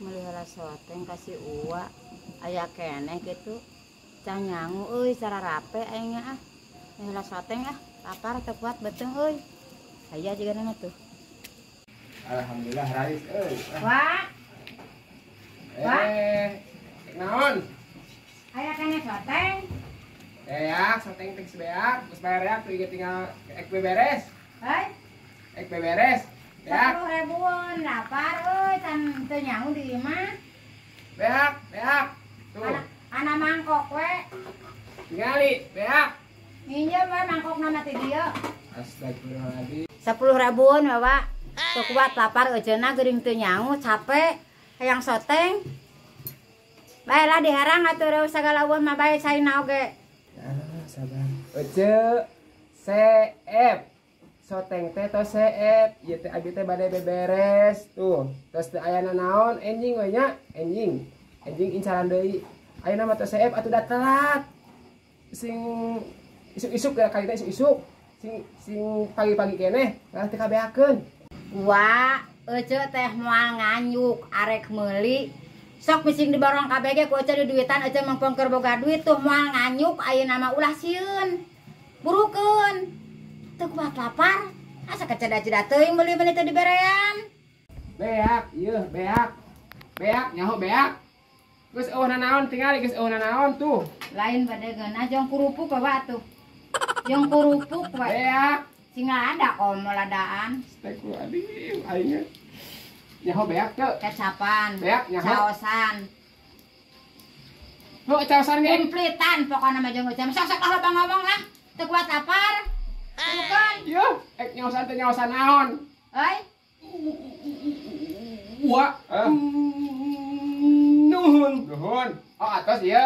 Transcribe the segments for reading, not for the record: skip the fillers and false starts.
Meuli heula soteng kasih uwa aya keneh kitu. Can nyangu euy cara rape aing ah. Heula soteng ah, lapar teu kuat beuteung euy. Aya juga nama tuh. Alhamdulillah raris euy. Wah. Wah. Naon? Aya keneh soteng. Beak, soteng teh beak, geus bayar ya, tuh tinggal ek beberes. Hei. Ek beberes. Beak. 10 ribuan lapar euy, can teu nyangu di imah. Beak, beak. Tuh. Ana mangkok we. Tingali, beak. Minjem we mangkokna mah ti dieu. Astagfirullahaladzim. 10 ribuan Bapak. Teu kuat lapar euceuna geuring teu nyangu, capek. Hayang soteng. Bae lah diherang atuh reuh sagala eueuh mah bae caina oge. Ah, sabar. Ece CF. Soteng teh tos CF, ieu teh abi teh bade beberes. Tuh, tos teu aya nanaon enjing we nya, enjing. Enjing incaran deui. Ayeuna mah tos CF atuh da telat. Sing isuk-isuk geura kali teh isuk-isuk. Sing sing pagi-pagi keneh, ngalah teu kabeakeun. Wa, ece teh moal nganyuk arek meuli. Sok mising diborong kabeh ku ece di duitan ece mangpong keur boga duit tuh moal nganyuk ayeuna mah ulah sieun. Burukeun. Teu kuat lapar. Asa keceda-ceda teuing meuli-meuli teu diberean. Beak, ieu beak. Beak nyaho beak. Geus eueuh nanaon tingali geus eueuh nanaon tuh. Lain bade geunah jong kurupuk bawa tuh. Jong kurupuk we. Beak. Sing lada komo ladaan. Astagfirullahaladzim, aing. Nyaho beak teu. Kecapan. Beak nyaho. Caosan. Heuh caosan ge. Kumplitan pokona mah jeung ece. Sok sok lah loba ngomong lah. Teu kuat lapar. Bukan. Ieu, ek nyaosan teh nyaosan naon? Euy. Wa. Nuhun. Nuhun. Oh, atos ieu.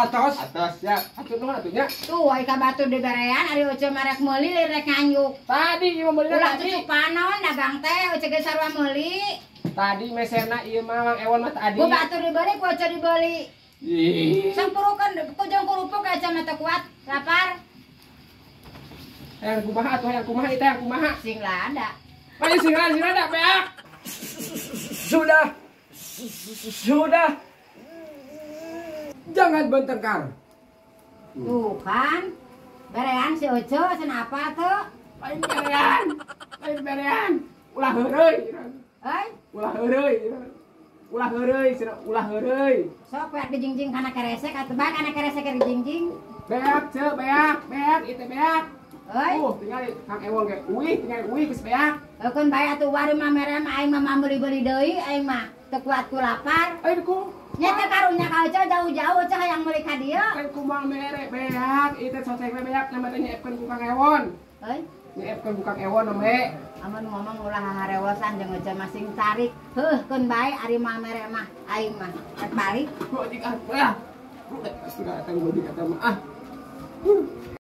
Atos. Atos siap. Atur nuhun atuh nya. Tuh ai ka batur diberean ari ece mah rek meuli rek nganyuk. Tadi ieu mah meulina Ulah tadi. cucuk panon dagang teh ece ge sarua meuli. Tadi meserna ieu mah Mang Ewon mah tadi. Ku batur dibeli ku ece dibeli. Ih. Sampurukan ku jeung kurupuk ece mah teu kuat lapar. Hayang kumaha atuh hayang kumaha ieu teh hayang kumaha? Sing lada. Ayo sing lada sing lada beak. Sudah. Sudah. Jangan bertengkar. Tuh kan. Berean si Ojo cenah apa tuh? Lain berean. Lain berean. Ulah heureuy. Euy, Ulah heureuy. Ulah heureuy, cenah ulah heureuy. Sok we dijingjing kana keresek atuh bae kana keresek dijingjing. Beak ceu, beak, beak ieu teh beak. Euy, Tingali Kang Ewon ge uih, tingali uih geus beak. Heukeun bae atuh waru mah mere mah aing mah meuli-beuli deui aing mah teu kuat ku lapar. Ayo ku. Nya teh karunya ka Ojo jauh-jauh Ojo hayang meuli ka dieu. Kan kumaha mere beak, ieu teh soteng beak nama teh nyeepkeun ku Kang Ewon. Euy, Nyeepkeun ku Kang Ewon namanya. Amun ngomong ulah harewosan jeung Ojo masing tarik. Heuh, keun bae ari mah mere mah aing mah. Rek balik. Gua jik ah. Udah, sudah datang gua jik mah ah.